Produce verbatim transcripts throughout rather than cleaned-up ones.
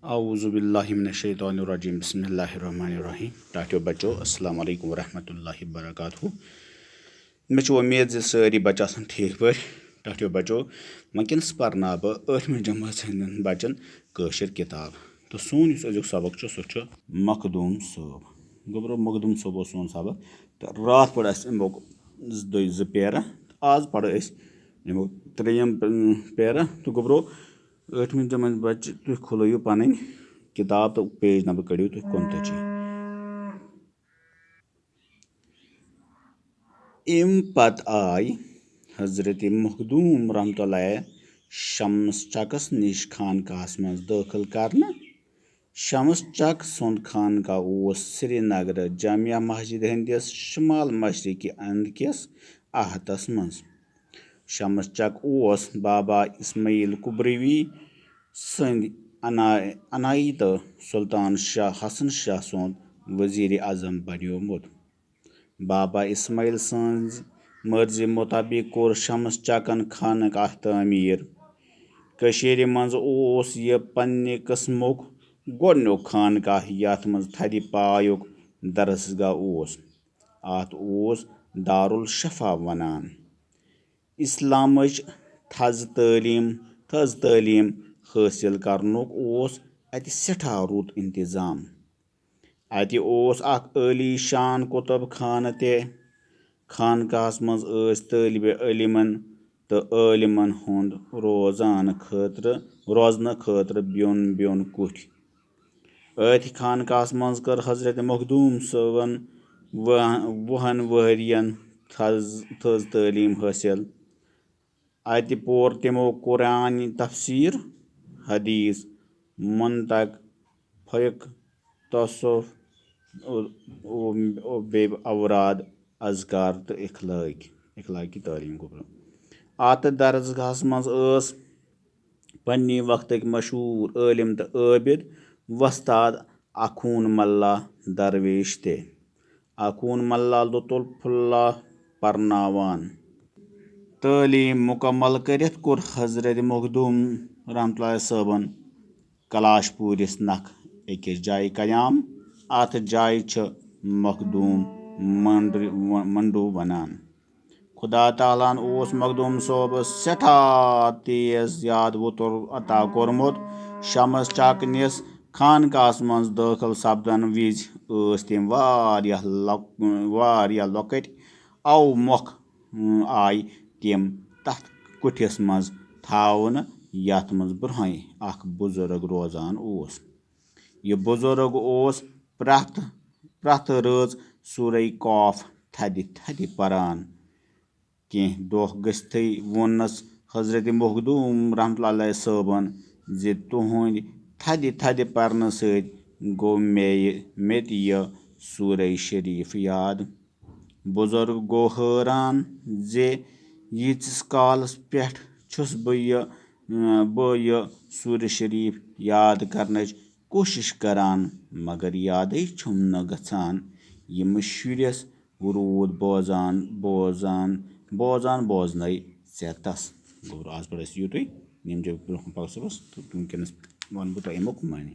اعوذ باللہ من الشیطان الرجیم، بسم اللہ الرحمن الرحیم۔ ٹاٹھیو بچو، السلام علیکم ورحمۃ اللہ وبرکاتہ۔ مےٚ چھِ وۄمید زِ سٲری بچہٕ آسَن ٹھیٖک پٲٹھۍ۔ ٹاٹھیو بچو، وٕنکیٚنَس پرناو بہٕ ٲٹھمہِ جمٲژ ہٕنٛدٮ۪ن بچن کٲشِر کِتاب۔ تہٕ سون یُس أزیُک سبق چھُ، سُہ چھُ مخدوٗم صٲب۔ گوٚبرو، مخدوٗم صٲب اوس سون سبق۔ تہٕ راتھ پوٚر اَسہِ اَمیُک زٕ، دۄیہِ زٕ پیرٕ۔ آز پَرو أسۍ اَمیُک ترٛیٚیِم، اۭں، پیرٕ۔ تہٕ گوٚبرو، ٲٹھمہِ جمٲژ بچہِ، تُہۍ کھُلٲیِو پنٕنۍ کِتاب تہٕ page number کٔڑِو تُہۍ کُنتٲجی۔ اَمہِ پتہٕ آے حضرت مخدوٗم رحمتہ اللہ شمس چکس نِش خانقاہس منٛز دٲخل کرنہٕ۔ شمس چک سُنٛد خانقاہ اوس سرینگرٕ جامع مسجد ہٕنٛدِس شمال مشرقی اندٕ کِس احاطس منٛز۔ شمس چک اوس بابا اسماعیل کبروی سٕنٛدِ عنا-، عنایتہٕ سلطان شاہ حسن شاہ سُنٛد وزیر اعظم بنیومُت۔ بابا اسماعیل سٕنٛزِ مرضی مطابق کوٚر شمس چکن خانقاہ تعمیٖر۔ کٔشیٖرِ منٛز اوس یہِ پننہِ قٕسمُک گۄڈٕنیُک خانقاہ، یتھ منٛز تھدِ پایُک درسگاہ اوس۔ اتھ اوس دارالشفا ونان۔ اسلامٕچ تھز تعلیٖم، تھٔز تعلیٖم حٲصِل کرنُک اوس اتہِ سٮ۪ٹھاہ رُت انتظام۔ اتہِ اوس اکھ عٲلی شان کتب خانہٕ تہِ۔ خانقاہس منٛز ٲسۍ طٲلبِ علمن تہٕ عٲلمن ہُنٛد روزان خٲطرٕ، روزنہٕ خٲطرٕ بیوٚن بیوٚن کُٹھۍ۔ أتھۍ خانقاہس منٛز کٔر حضرت مخدوٗم صٲبن وُہ-، وُہن ؤرین تھز، تھٔز تعلیٖم حٲصِل۔ اتہِ پوٚر تِمو قرآن تفسیٖر، حدیث، منطق، فقہ، تصوف، و، و، و بیٚیہِ اوراد، اذکار تہٕ اخلٲقی، اخلٲقی تعلیٖم۔ گوٚبرو، اتھ درسگاہس منٛز ٲس پننہِ وقتٕکۍ مشہوٗر عٲلم تہٕ عٲبد وۄستاد اخوٗن ملا درویش تہِ۔ اخوٗن ملا لطف اللہ پرناوان۔ تعلیٖم مُکمل کٔرِتھ کوٚر حضرت مخدوٗم رحمتہ اللہ صٲبن کلاش پوٗرِس نکھٕ أکِس جایہِ قیام۔ اتھ جایہِ چھِ مخدوٗم منڈ-، منڈو ونان۔ خدا تعالیٰ ہن اوس مخدوٗم صٲبس سٮ۪ٹھاہ تیز یاد وُتُر عطا کوٚرمُت۔ شمس چکنِس خانقاہس منٛز دٲخل سپدن وِزِ ٲسۍ تِم واریاہ لۄک-، واریاہ لۄکٕٹۍ۔ اَوٕ مۄکھ، اۭں، آیہِ تِم تتھ کُٹھِس منٛز تھاونہٕ، یتھ منٛز برٛونٛہے اکھ بُزرگ روزان اوس۔ یہِ بُزرگ اوس پرٛٮ۪تھ، پرٛٮ۪تھ رٲژ سورہ قاف تھدِ تھدِ پران۔ کینٛہہ دۄہ گٔژھتھٕے ووٚننس حضرت مخدوٗم رحمتہ اللہ علیہ صٲبن زِ تُہنٛدِ تھدِ تھدِ پرنہٕ سۭتۍ گوٚو مےٚ یہِ، مےٚ تہِ یہِ سورہ شریف یاد۔ بُزرگ گوٚو حٲران زِ ییٖتِس کالس پٮ۪ٹھ چھُس بہٕ یہِ، بہٕ یہِ سورہ شریف یاد کرنٕچ کوٗشش کران، مگر یادٕے چھُم نہٕ گژھان۔ ییٚمہِ شُرِس روٗد بوزان، بوزان، بوزان بوزنَے ژٮ۪تَس۔ گوٚبرو، آز پٮ۪ٹھ ٲسۍ یُتُے، ییٚمہِ جایہِ برٛونٛہہ کُن پَکو صُبحَس، تہٕ وٕنکیٚنَس وَنہٕ بہٕ تۄہہِ اَمیُک معنی۔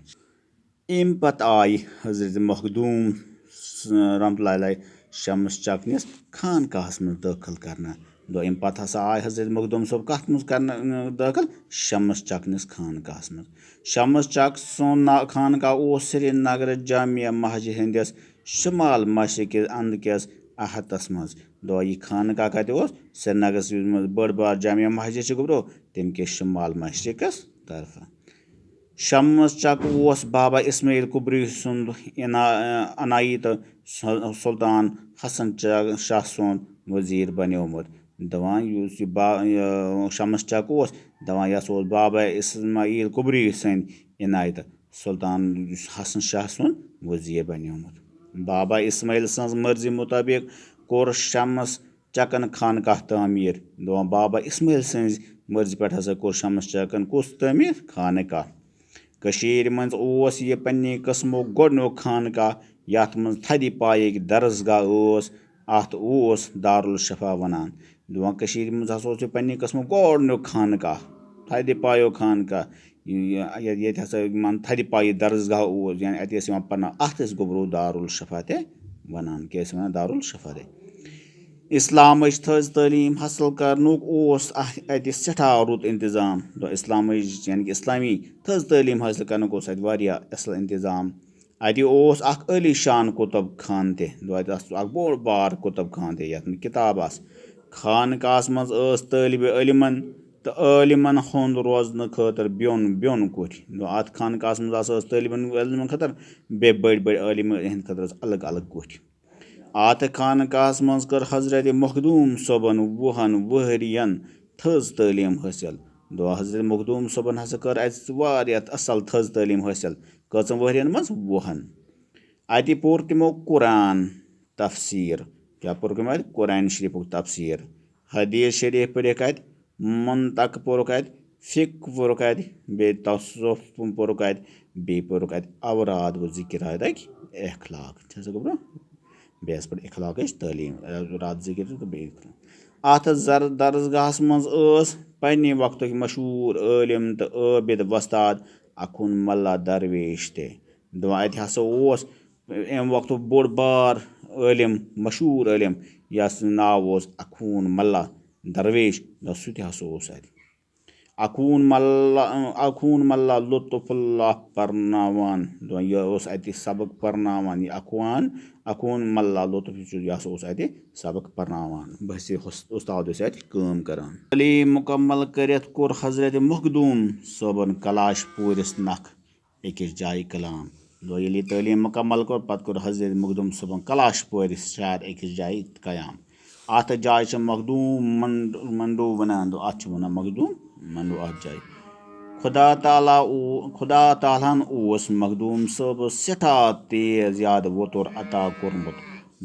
اَمہِ پتہٕ آیہِ حضرت مخدوٗم س-، رحمتہ اللہ علیہ شمس چکنِس خانقاہَس منٛز دٲخل کرنہٕ۔ دوٚیِم پتہٕ ہسا آے حضرت مخدوٗم صٲب کتھ منٛز کرنہٕ، اۭں، دٲخل؟ شمس چکنِس خانقاہس منٛز۔ شمس چک سُنٛد نا-، خانقاہ اوس سرینگرٕ جامع مسجد ہٕنٛدِس شمال مشرقی اندٕ کِس احاطس منٛز۔ دوٚپُن، یہِ خانقاہ کتہِ اوس؟ سرینگرس منٛز بٔڑ بار جامع مسجد چھِ گوٚبرو، تَمہِ کِس شمال مشرقس طرفہٕ۔ شمس چک اوس بابا اسماعیل کبری سُنٛد عنا-، عنایت سل-، سلطان حسن چا-، شاہ سُنٛد وزیر بنیومُت۔ دپان یُس یہِ با-، یہِ شمس چک اوس، دپان یہِ ہسا اوس بابا اسماعیل کبری سٕنٛدِ عنایت سلطان حسن شاہ سُنٛد وزیر بنیومُت۔ بابا اسماعیل سٕنٛز مرضی مطابق کوٚر شمس چکن خانقاہ تعمیٖر۔ دپان بابا اسماعیل سٕنٛزِ مرضی پٮ۪ٹھ ہسا کوٚر شمس چکن کُس تعمیٖر؟ خانقاہ۔ کٔشیٖرِ منٛز اوس یہِ پننہِ قٕسمُک گۄڈٕنیُک خانقاہ، یَتھ منٛز تھدِ پایٕکۍ درسگاہ ٲس۔ اَتھ اوس دارالشفا وَنان۔ دپان کٔشیٖرِ منٛز ہسا اوس یہِ پننہِ قٕسمُک گۄڈٕنیُک خانقاہ، تھدِ پایُک خانقاہ، یہِ، یہِ، ییٚتہِ ہسا یِمن تھدِ پایہِ درسگاہ اوس، یعنی اَتہِ ٲسۍ یِوان پرناونہٕ، اَتھ ٲسۍ گوٚبرو دارالشفا تہِ وَنان۔ کیٛاہ ٲسۍ وَنان؟ دارالشفا تہِ۔ اِسلامٕچ تھٔز تعلیٖم حٲصِل کرنُک اوس اَتھ، اَتہِ سٮ۪ٹھاہ رُت اِنتِظام۔ دۄ-، اِسلامٕچ، یعنی کہِ اِسلامی تھٔز تعلیٖم حٲصِل کرنُک اوس اَتہِ واریاہ اَصٕل اِنتِظام۔ اَتہِ اوس اَکھ عٲلی شان کُتُب خانہٕ تہِ۔ دۄ-، اَتہِ اوس اَکھ بوٚڑ بار کُتُب خانہٕ تہِ، یَتھ منٛز کِتاب آسہٕ۔ خانقاہَس منٛز ٲس طٲلبِ علمَن تہٕ عٲلمَن ہُنٛد روزنہٕ خٲطرٕ بیوٚن بیوٚن کُٹھۍ۔ دۄ-، اَتھ خانقاہَس منٛز ہسا ٲس طٲلبِ علمَن خٲطرٕ بیٚیہِ بٔڑۍ بٔڑۍ عٲلمَن ہٕنٛدِ خٲطرٕ ٲس الگ الگ کُٹھۍ۔ اَتھ خانقاہَس منٛز کٔر حضرت مخدوٗم صٲبَن وُہَن ؤہرِیَن تھٔز تعلیٖم حٲصِل۔ دۄ-، حضرت مخدوٗم صٲبَن ہسا کٔر اَتہِ واریاہ اَصٕل تھٔز تعلیٖم حٲصِل۔ کٔژَن ؤہرِیَن منٛز؟ وُہَن۔ اَتہِ پوٚر تِمو قرآن تفسیٖر۔ کیٛاہ پوٚرُکھ تِمو اَتہِ؟ قرآن شریٖفُک تفسیٖر۔ حدیث شریٖف پٔرِکھ اَتہِ، منطق پوٚرُکھ اَتہِ، فقہ پوٚرُکھ اَتہِ، بیٚیہِ تصوف پوٚرُکھ اَتہِ، بیٚیہِ پوٚرُکھ اَتہِ اوراد و ذکر اَتہِ اَکہِ اخلاق۔ چھا سا گوٚبرا؟ بیٚیہِ ٲس پَتہٕ اخلاقٕچ تعلیٖم، اوراد ذکر تہٕ بیٚیہِ۔ اَتھ زر-، درسگاہَس منٛز ٲس پنٛنہِ وقتٕکۍ مشہوٗر عٲلِم تہٕ عٲبِد وۄستاد اخوٗن ملا درویش تہِ۔ دَپان اَتہِ ہسا اوس اَمہِ وقتُک بوٚڑ بار عٲلِم، مشہوٗر عٲلِم، یَس ناو اوس اخوٗن ملا درویش، نہ سُہ تہِ ہسا اوس اَتہِ۔ اخوٗن ملا، اخوٗن ملا لطف اللہ پرناوان، دَپان یہِ اوس اَتہِ سبق پرناوان، یہِ اخوان، اخوٗن ملا لطف، یہِ چھُ، یہِ ہسا اوس اَتہِ سبق پرناوان۔ بہٕ ہسا اوس، اُستاد اوس اَتہِ کٲم کران۔ تعلیٖم مُکمل کٔرِتھ کوٚر حضرت مخدوٗم صٲبن کلاش پوٗرِس نکھ أکِس جایہِ کلام۔ گوٚو، ییٚلہِ یہِ تعلیٖم مُکمل کوٚر، پتہٕ کوٚر حضرت مخدوٗم صٲبن کلاش پورِ شہر أکِس جایہِ قیام۔ اَتھ جایہِ چھِ مخدوٗم منڈ-، منڈو وَنان، تہٕ اَتھ چھِ وَنان مخدوٗم منڈو اَتھ جایہِ۔ خدا تعالیٰ او-، خدا تعالیٰ ہن اوس مخدوٗم صٲبس سٮ۪ٹھاہ تیز یاد ووتُر عطا کوٚرمُت۔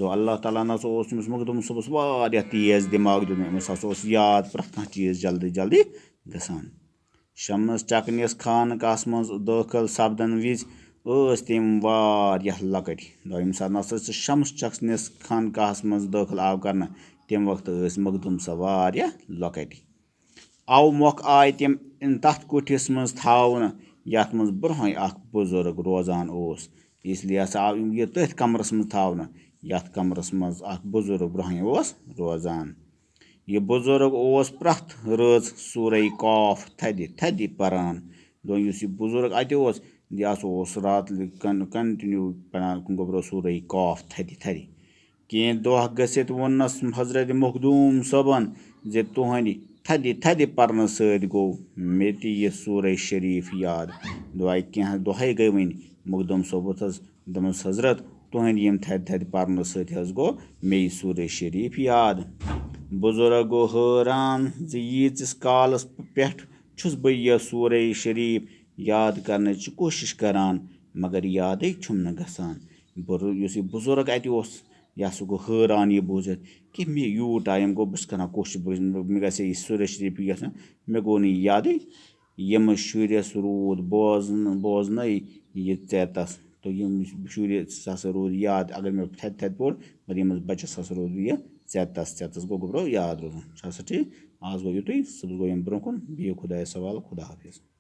گوٚو، اللہ تعالیٰ ہن ہسا اوس أمِس مخدوٗم صٲبس واریاہ تیز دٮ۪ماغ دیُتمُت، أمِس ہسا اوس یاد پرٛٮ۪تھ کانٛہہ چیٖز جلدی جلدی گژھان۔ شمس چکنِس خانقاہس منٛز دٲخل سپدن وِزِ ٲسۍ تِم واریاہ لۄکٕٹۍ۔ دوٚیِم ساتہٕ نسا سُہ شمس چکنِس خانقاہس منٛز دٲخل آو کرنہٕ، تَمہِ وقتہٕ ٲسۍ مخدوٗم صٲب واریاہ لۄکٕٹۍ۔ اَوٕ مۄکھ آے تِم تَتھ کُٹھِس منٛز تھاونہٕ، یَتھ منٛز برٛونٛہٕے اکھ بُزرگ روزان اوس۔ اس لیے ہسا آو یہِ تٔتھۍ کمرس منٛز تھاونہٕ، یَتھ کمرس منٛز اکھ بُزرگ برٛونٛہٕے اوس روزان۔ یہِ بُزرگ اوس پرٛٮ۪تھ رٲژ سورہ قاف تھدِ تھدِ پران۔ دوٚپُن، یُس یہِ بُزرگ اَتہِ اوس، یہِ ہسا اوس راتہٕ کن-، continue پران گوٚبرو سورہ قاف تھدِ تھدِ۔ کینٛہہ دۄہ گٔژھِتھ ووٚننس حضرت مخدوٗم صٲبن زِ تُہنٛدِ تھدِ تھدِ پرنہٕ سۭتۍ گوٚو مےٚ تہِ یہِ سورہ شریٖف یاد۔ دۄہے کینٛہہ دۄہے گٔے وۄنۍ مخدوٗم صٲبس دوٚپمَس، حضرت، تُہنٛدِ ییٚمہِ تھدِ تھدِ پرنہٕ سۭتۍ حظ گوٚو مےٚ یہِ سورہ شریٖف یاد۔ بُزرگ گوٚو حٲران زِ ییٖتِس کالس پٮ۪ٹھ چھُس بہٕ یہِ سورہ شریٖف یاد کرنٕچ کوٗشِش کران، مگر یادٕے چھُم نہٕ گژھان۔ بُر-، یُس یہِ بُزرگ اَتہِ اوس، یہِ ہسا گوٚو حٲران یہِ بوٗزِتھ کہِ مےٚ یوٗت ٹایم گوٚو، بہٕ چھُس کران کوٗشِش، بہٕ، مےٚ گژھِ ہے یہِ سورہ شریٖف یَژھُن، مےٚ گوٚو نہٕ یہِ یادٕے۔ ییٚمِس شُرِس روٗد بوزن-، بوزنَے یہِ ژیتَس، تہٕ ییٚمِس شُرِس ہسا روٗد یاد، اگر مےٚ تھدِ تھدِ پوٚر، مگر ییٚمِس بَچَس ہسا روٗد یہِ ژیتَس، ژیتَس گوٚو گوٚبرو یاد روزُن۔ چھا سا ٹھیٖک؟ آز گوٚو یُتُے، صُبحَس گوٚو ییٚمہِ برٛونٛہہ کُن۔ بِہِو خۄدایَس حوالہٕ، خدا حافظ۔